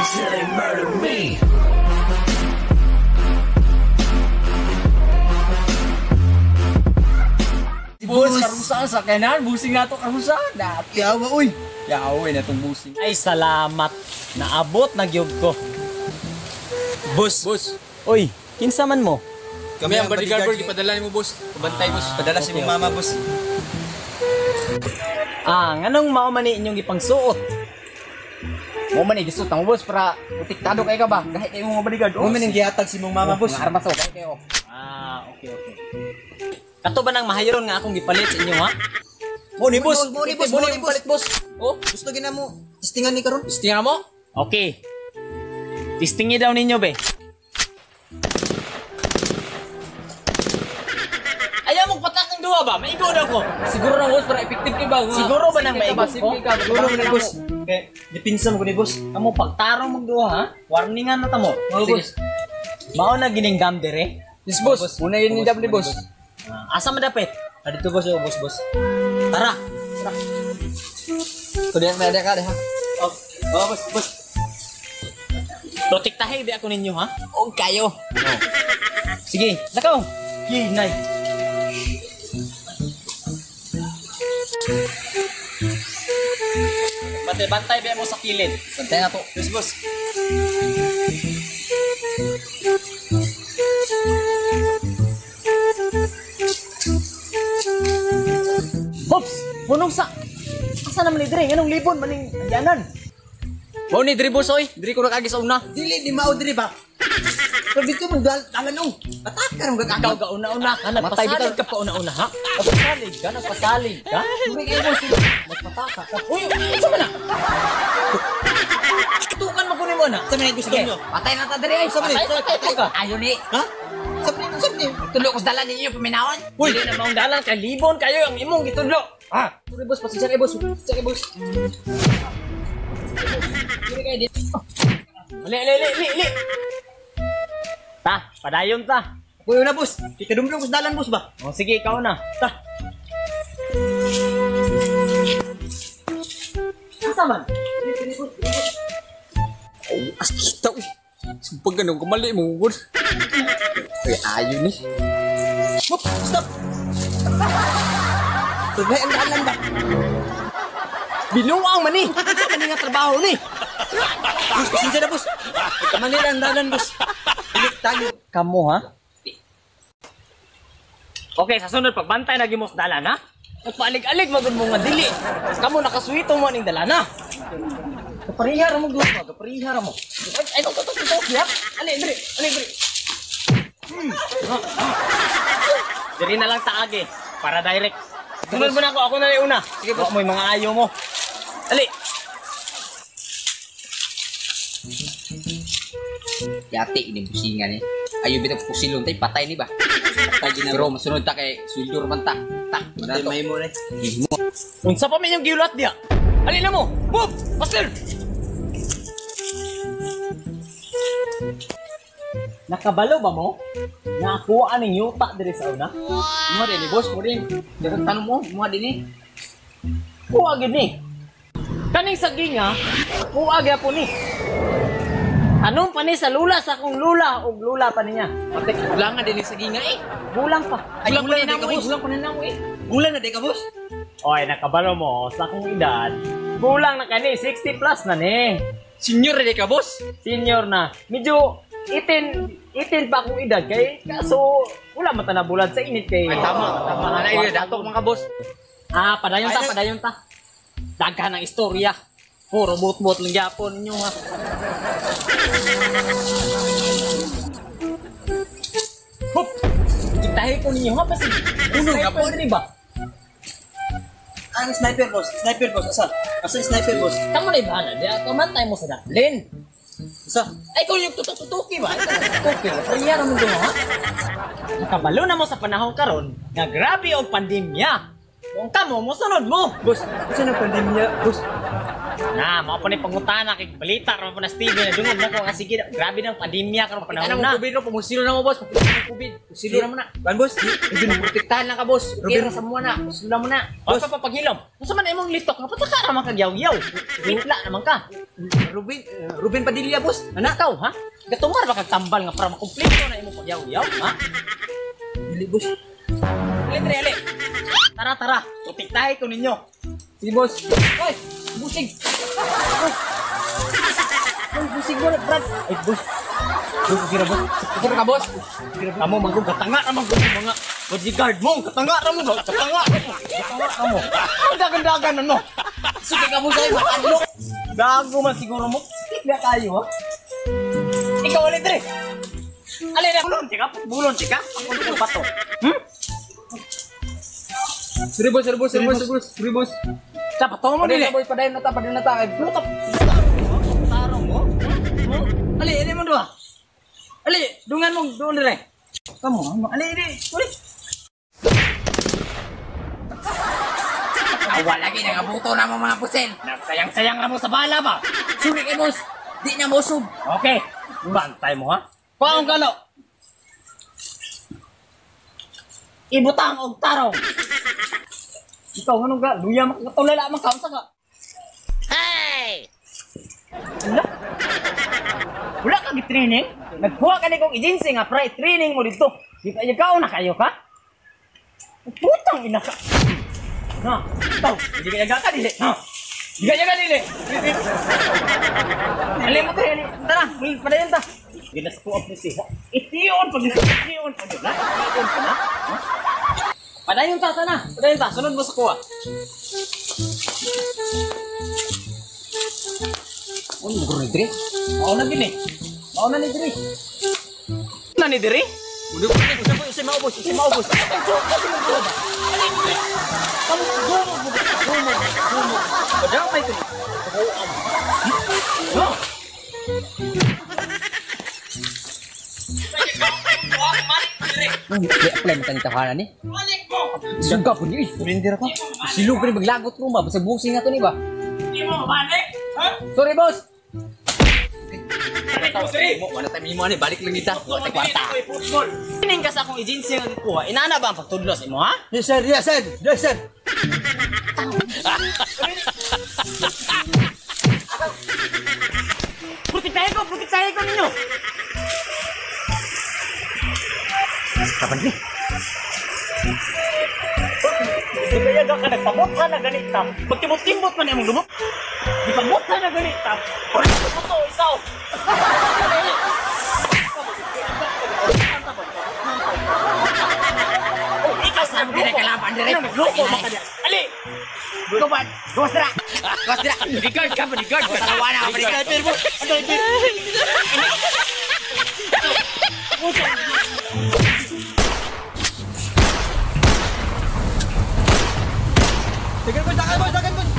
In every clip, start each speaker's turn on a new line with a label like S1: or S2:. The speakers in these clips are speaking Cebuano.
S1: Until they murder me.
S2: Boss, karusa sa kanan, busing na to karusa. Dati.
S3: Yawa uy.
S2: Yawa na tong busing.
S4: Ay, salamat. Naabot na gyud ko.
S2: Boss. Boss.
S4: Uy, kinsa man mo?
S2: Kami ang bodyguard board, gipadala nimo boss. Pabantay boss.
S3: Padala si mong mama, boss.
S4: Ah, nganong mao man ni inyong gipangsuot?
S2: Mo man ni gusto tamo boss para protektado kay ka ba? Kahit kayo mga bodyguard.
S3: Mo man ang gihatag si mong mama, boss.
S2: Mga armas oh, kahit kayo.
S4: Ah, okay, okay. Kato ba nang mahayoron nga akong gipalit sa inyo, ha?
S2: Mo ni boss.
S3: Mo ni boss, mo ni boss.
S2: Palit boss. Oh,
S3: Gusto gina mo. Testingan ni karon.
S2: testingan mo.
S4: Okay. Testingi daw ninyo, be. Ayaw mong patak ang duha ba? Maigo daw ko.
S2: Siguro na boss para effective kay ba?
S4: Siguro ba nang maigo ko?
S3: Siguro man ni boss. Kay dipinsa mo ko ni boss.
S4: Amo pagtarong mong duha, ha? Warningan na ta mo.
S2: Oh, boss.
S4: Mao na gining dam dire.
S2: Yes boss. Una yun ni W boss.
S4: Ah, asa man dapit?
S3: Adito boss, oh, boss, boss.
S4: Tara.
S2: So diyan may ada ka ha. Oh, oh boss, boss.
S4: Protektahe di ako ninyo, ha? Og kayo. Sige, lakaw. Kinay. Bantay-bantay ba mo sa kilid?
S2: Bantay na to.
S3: Yes, boss.
S4: Hops! Punong sa... Asa naman ni Dre? Anong libon maning yanan?
S2: Mao ni diri boss oy. Diri ko nakagi sa una.
S3: Dili di mao diri ba? Pero dito mo dalan oh. Patak ka ron
S4: Ikaw
S3: gagagaw.
S4: ga una-una ka,
S2: Matay
S4: nagpasalig
S2: bitaw.
S4: ka pa una-una, ha? Nagpasalig ka, nagpasalig ka?
S2: Diri kayo boss.
S4: Magpataka ka. Uy, isa man na! Tukan mo kunin mo na.
S3: Sa man gusto
S4: Sige.
S3: nyo?
S2: Patay na ta diri ay.
S3: Sa man
S4: Patay, patay ka.
S2: Ayo ni.
S3: Ha? Sa man sa man.
S2: Tulo ko sa dalan ninyo paminawan.
S4: Uy, di na maong dalan kay libon kayo ang imong gitudlo. Ha?
S2: Sorry boss, pasensya kayo boss. Pasensya kayo boss. Diri kayo dito.
S4: Ali, ali, ali, ali, ali. Ta, padayon ta.
S3: Kuyo na boss. Kikadumdum ko sa dalan boss ba?
S4: O sige, ikaw na. Ta. Asa man?
S2: Oh, as kita uy. Sumpag ganun kamali mo gud. Uy, ayo ni.
S3: Whoop, stop. Tulay ang dalan ba?
S4: Binuang man ni. Sa man ni nga trabaho ni.
S3: Boss, pasensya na boss. Kamali lang ang dalan boss. Dili tayo.
S4: Kamo ha? Okay, sa sunod pagbantay na gimos dalan ha. Nagpaalig-alig magud mo nga dili. Kamo nakasuwito mo aning dalan ha. Kapariha ra mo duha ka, kapariha ra mo. Ay, ay, to, to, to, to, ya. Ali, diri, ali, diri. Diri na lang taagi para direct. Sunod mo na ako, ako na lang una. Sige, boss. Mo yung mga ayo mo. Ali.
S2: Yati ini busingan ni. Ayo bitag pusilon tay patay ni ba. Patay gina. Pero masunod ta kay suldur man ta. Ta,
S3: Patay
S2: to.
S3: may mo na.
S2: Himo.
S4: Unsa pa man yung giulat diya? Ali na mo. Move! Faster! Nakabalo ba mo? Nga ako aning yuta diri sa una?
S2: Mo din ni boss, mo din. Dapat tanong mo, mo din ni.
S4: Kuha gid ni. Kaning saginga, kuha gyapon ni. Anong pa ni sa lula sa akong lula ug lula pa niya.
S2: Patay kulangan din ni sa ginga eh.
S4: Gulang pa.
S3: Ay,
S2: Gulang pa
S3: gulang
S2: ni
S3: na di
S2: namo
S3: ka
S2: eh.
S3: boss.
S2: Gulang pa ni namo eh.
S3: Gulang na di ka boss.
S4: Oy, nakabalo mo sa akong edad. Gulang na kani, 60 plus na ni.
S2: Senior na di ka boss.
S4: Senior na. Medyo itin itin pa akong edad kay kaso wala man ta nabulad sa init kay.
S2: Ay tama, tama na na dato mga boss.
S4: Ah, padayon ta,
S3: Ay,
S4: padayon ta. Daghan ang istorya. Puro bot-bot lang gyapon ninyo ha. Hop! Kitahi ko ninyo ha kasi
S2: Uno nga
S4: sniper diri ba?
S3: Ang sniper boss, sniper boss, asa? Asa yung sniper boss?
S4: Kamo na ibahala di kamantay mo sa daplin.
S3: Asa?
S4: Ay, kung yung tutok-tutuki ba? Ay, tutok-tutuki. Kaya mo doon, ha? Nakabalo na mo sa panahon karon nga grabe og pandemya. Kung kamo, mosunod mo.
S3: Boss, asa na pandemya, boss?
S4: Na, mao pa ni pangutana kay balita ra pa na sa TV na dungog na ko nga sige grabe nang pandemya karon
S2: Pakita
S4: panahon
S2: na mo
S4: na.
S2: COVID no, pamusilo na mo boss. Pakita na mo COVID. Pusilo na mo na.
S3: Kuan boss?
S2: Protektahan lang ka boss. Okay ra sa mo na. Pusilo na mo na.
S4: Boss, pa paghilom. Unsa man imong litok nga pataka ra man kag yaw-yaw. Pitla naman ka.
S3: Ruben, Ruben Padilla boss.
S4: Anak ikaw, ha? Gatumar ba kag tambal nga para makumpleto na imong pagyaw-yaw, ha?
S3: Dili boss.
S4: Ali, tre, ali. Tara, tara. Protektahe ko ninyo.
S2: Sige boss. Oy, busig. Oy. Oy, busig mo Brad.
S4: Ay, boss. Boss, okay ra, boss.
S2: Okay ra ka boss.
S4: Kamo manggug katanga ra man gud mga bodyguard mo. Katanga ra mo, katanga. Katanga ra mo. Ang dagan-dagan ano.
S2: Sige ka boss ay makadlok.
S4: Gago man siguro mo. Sikit na kayo, ha? Ikaw, ali, tre. Ali na, bulon, tika. Bulon, tika. Ako dito pa to. Hmm?
S2: Sorry boss, sorry boss, sorry boss, sorry boss. Sorry boss.
S4: Sa pato mo
S2: Padayon
S4: dili.
S2: na boss, padayon na ta, padayon na ta.
S4: Puta. Tarong mo. Hmm? Ali, ali mo duha. Ali, dungan mo doon dire. Kamo, ali, ali. Uli.
S2: Awa lagi nangabuto na mo mga pusil.
S4: Nagsayang-sayang ra mo sa bala ba?
S2: Sorry kay boss. Di na mosub.
S4: Okay. Bantay mo ha. Paong kalo. Ibutang og tarong. Ikaw ano ka? Luya makatulala man ka unsa ka? Hey! Wala. Wala ka gi-training? Nagkuha ka ni kong agency nga pre training mo dito. Di ka ikaw na kayo ka? Putang ina ka. Na, ikaw, hindi ka yaga ka dili. Ha? Di ka yaga dili. Ali mo tayo, ali. Tara, muli padayon ta. Ginas ko ang siya. Itiyon pag itiyon pag na. Itiyon pa na. Ha? Padayon ta tana. Padayon ta. Sunod mo sa kuha.
S2: Uy, mo ni Dre.
S4: Mao na gini. Mao na ni diri. Na ni diri?
S3: Uy, usay maubos, usay maubos.
S4: Kamu gumog mo, gumog, gumog. Padamay ko ni. No.
S2: Uy, di apply mo tani tahanan ni. Suga po ni.
S3: Surrender ako.
S2: Silog pa ni maglagot mo ba? Basta busing na to ni ba?
S4: Di mo mabalik. Ha?
S2: Sorry boss.
S4: Balik mo, diri.
S2: Wala tayo mo ani, balik lang kita. Wala tayo kwarta.
S4: Football. Kining ka sa akong agency nga gikuha. Inana ba ang pagtudlos imo ha?
S3: Yes sir, yes sir, yes sir.
S4: Protektahin ko ninyo.
S3: Kapan ni?
S4: Di kaya ka nagpamutha na ganita. Pagtimot-timot man imong lumok. Di pamutha na ganita. Mo to isaw. Oh, ikaw sa
S2: Dire ka laban dire.
S4: Loko man ka diya. Ali.
S2: Kuban. Gawas dira. Gawas dira.
S4: Bodyguard ka, bodyguard ka.
S2: Dalawa na balik.
S3: Sniper boss. Sniper. Dagan boss, dagan boss, dagan boss.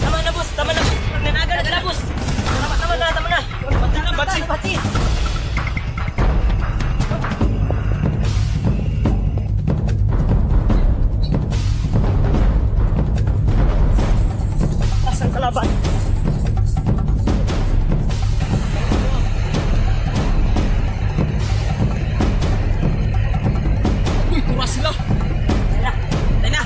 S4: Tama na, boss. Tama na. Nanaga na sila, boss. Tama, tama na, tama na. Tama na, batsi. Atras ang kalaban.
S2: Uy, tura sila.
S4: Tara, tara na.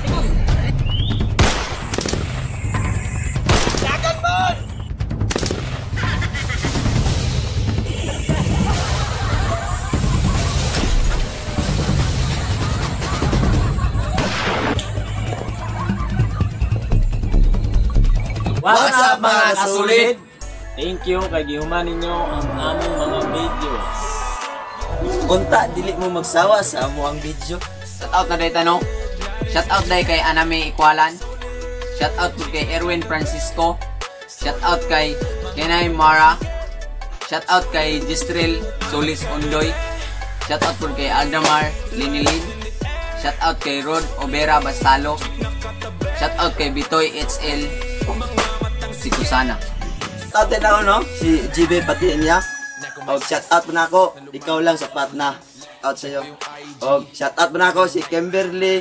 S3: Dagan boss.
S1: What's up mga kasulid?
S4: Thank you kay gihuman ninyo ang among mga videos.
S1: Unta dili mo magsawa sa amuang video.
S2: Shout out na dahil tanong. Shout out dahil kay Aname Ikwalan. Shout out po kay Erwin Francisco. Shout out kay Kenay Mara. Shout out kay Gistrel Solis Ondoy. Shout out po kay Aldamar Linilin. Shout out kay Rod Obera Bastalo. Shout out kay Bitoy HL Sikusana.
S1: out din ako, no? Si GB pati niya. Og shout out mo na ako. Ikaw lang sapat na. Out sa'yo. Og shout out mo na ako si Kimberly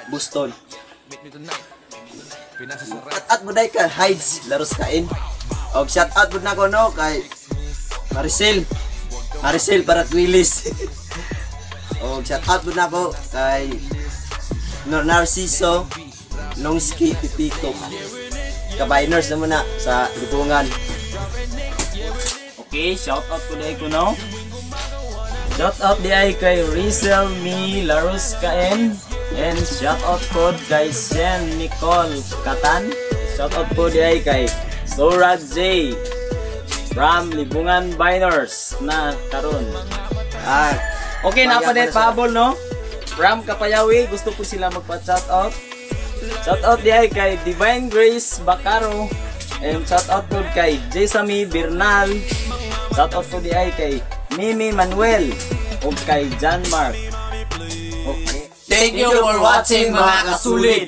S1: Buston. Shout out mo dai kay Hides Laros Kain. Og shout out mo na ako, no, kay Maricel. Maricel Paratwilis. Og shout out mo na ako kay Narciso Longski Pipito. Kabiners na muna sa Libungan.
S5: Okay, shout out ko dahil ko, no. Shout out di ay kay Rizel Mi Larus Kaen and shout out po kay Shen Nicole Katan. Shout out po di ay kay Sora J from Libungan Biners na karon.
S1: Ah,
S5: Okay,
S1: Payag
S5: na pa
S1: mo na siya.
S5: pahabol, no? From Kapayawi, gusto po sila magpa-shout out. Shout out di ay kay Divine Grace Bacaro and shout out po kay Jesamy Bernal. Shout out po di ay kay Mimi Manuel o kay John Mark. Okay.
S2: Thank you for watching, mga kasulid.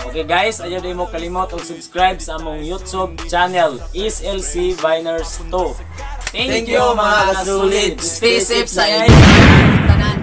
S5: Okay guys, ayaw din mo kalimot og subscribe sa among YouTube channel, SLC Viners 2.
S2: Thank you, mga kasulid. Stay safe sa inyo. Tanan.